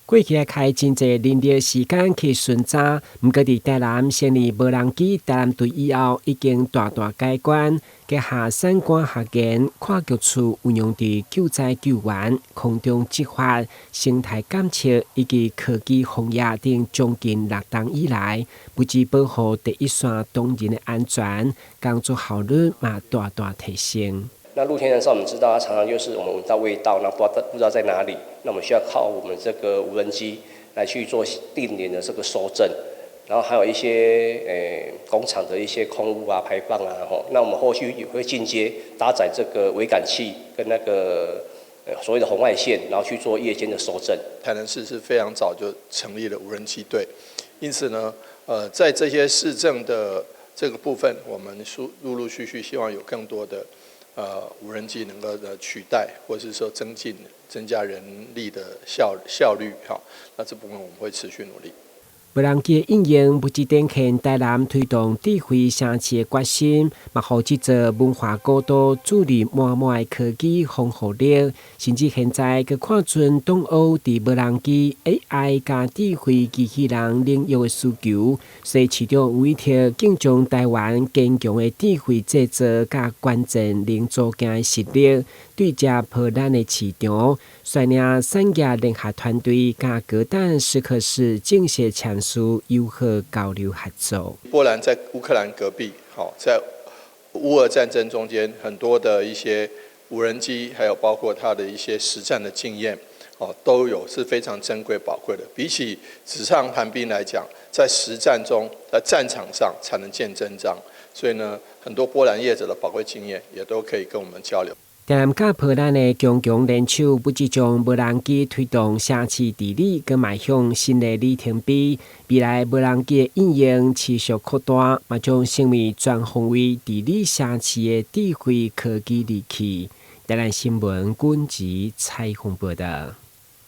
過去愛開真濟人力時間去巡查，毋過佇台南成立無人機台南隊以後，已經大大改觀。結合產官學研跨局處運用佇救災救援、空中執法、生態監測以及科技防疫等，將近6冬以來，不只保護第一線同仁的安全，工作效率嘛大大提升。那露天燃燒，我們知道它常常就是我們聞到味道，那不知道在哪裡，那我們需要靠我們這個無人機來去做定點的這個搜證，然後還有一些工廠的一些空污啊排放啊，吼，那我們後續也會進階搭載這個微感器跟那個所謂的紅外線，然後去做夜間的搜證。台南市是非常早就成立了無人機隊，因此呢，在這些市政的這個部分，我們陸陸續續希望有更多的無人機能夠的取代，或是說增進、增加人力的效率，哈，那這部分我們會持續努力。無人機的應用，不只展現台南推動智慧城市的決心，嘛予這座文化古都注入滿滿的科技防護力，甚至現在閣看準東歐佇無人機、AI 佮智慧機器人領域的需求，所以市長委託敬重台灣堅強的智慧製造佮關鍵零組件的實力，對接波蘭的市場，率領產業聯合團隊佮格但斯克市正式簽署友好交流合作。波蘭在烏克蘭隔壁，好，在烏俄戰爭中間，很多的一些無人機，還有包括它的一些實戰的經驗，哦，都有是非常珍貴寶貴的。比起紙上談兵來講，在實戰中，在戰場上才能見真章。所以呢，很多波蘭業者的寶貴經驗，也都可以跟我們交流。台南佮波蘭的強強聯手，不只將無人機推動城市治理，閣邁向新的里程碑。未來無人機的應用持續擴大，嘛將成為全方位治理城市的智慧科技利器。台南新聞軍籍採訪報道。